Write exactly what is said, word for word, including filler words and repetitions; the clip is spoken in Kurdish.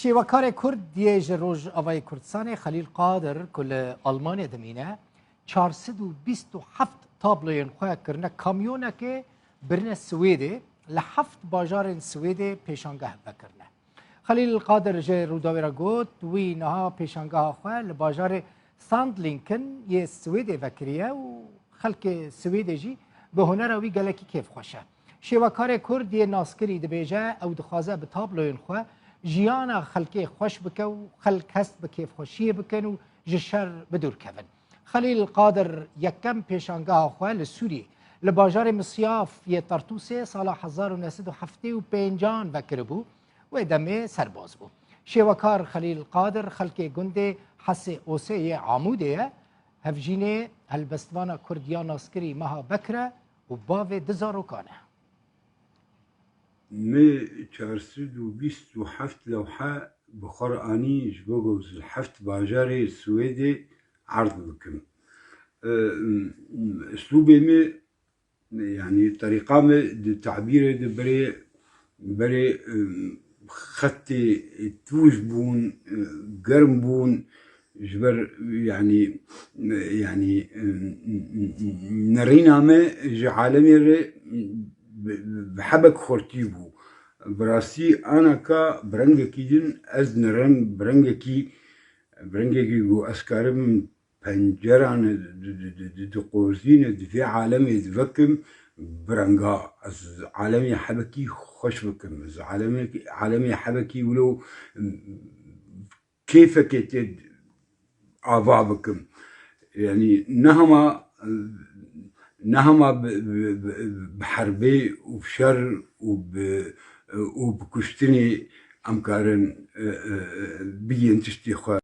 Şêwekarê Kurd yê ji Rojavayê Kurdistanê Xelîl Qadir ku li Almanyê dimîne, çar sed û bîst û heft tabloyên xwe kirine kamyonekê, birine Swêdê, li heft bajarên Swêdê pêşangeh vekirine. Xelîl Qadir ji Rûdawê re got, wî niha pêşangeha xwe li bajarê Sandlingen yê Swêdê vekiriye û xelkê Swêdê jî bi hunera wî gelekî kêfxweş e. Şêwekarê Kurd yê naskirî dibêje, ew dixwaze bi tabloyên xwe jiyana xelkê xweş bike û xelk hest bi kêfxweşiyê bikin û ji şer bi dûr kevin. Xelîl Qadir yekem pêşangeha xwe li Sûriyê, li bajarê Misyaf yê Tartûsê sala hezar û neh sed û heftê û pêncan vekiribû, wê demê serbaz bû. Şêwekar Xelîl Qadir xelkê gundê Hesê Osê yê Amûdê ye, hevjînê helbestvana Kurd ya naskirî Meha Bekir e û bavê du zarokan e. Mi çar sed û bîst û heft lewhe bi xwe re anî ji bo ku ez li heft bajarê Swêdê erd bikim. E, Îslûbê min, yanî terîqa min di tabîrê de berê, berê, e, xetê tûj bûn, e, germ bûn, ji ber, yanî, yanî, nerîna me ji alemê re bi, bi hebek xurtî bû. Bi rastî anaka bi rengekî din ez nerem, bi rengekî, bi rengekî ku ez karim penceran di, di, di, di, diqozîne, di vê alemê divekim, bi renga ez alemê hebekî xweş bikim. Ez alemê, alemê hebekî wilo kêfekê tê ava bikim. Yanî ne hema, ne hema bi, bi, bi, bi herbê û bi şer û bi, û bi kuştinê em karin, e, e, e, bigihên tiştê xwe.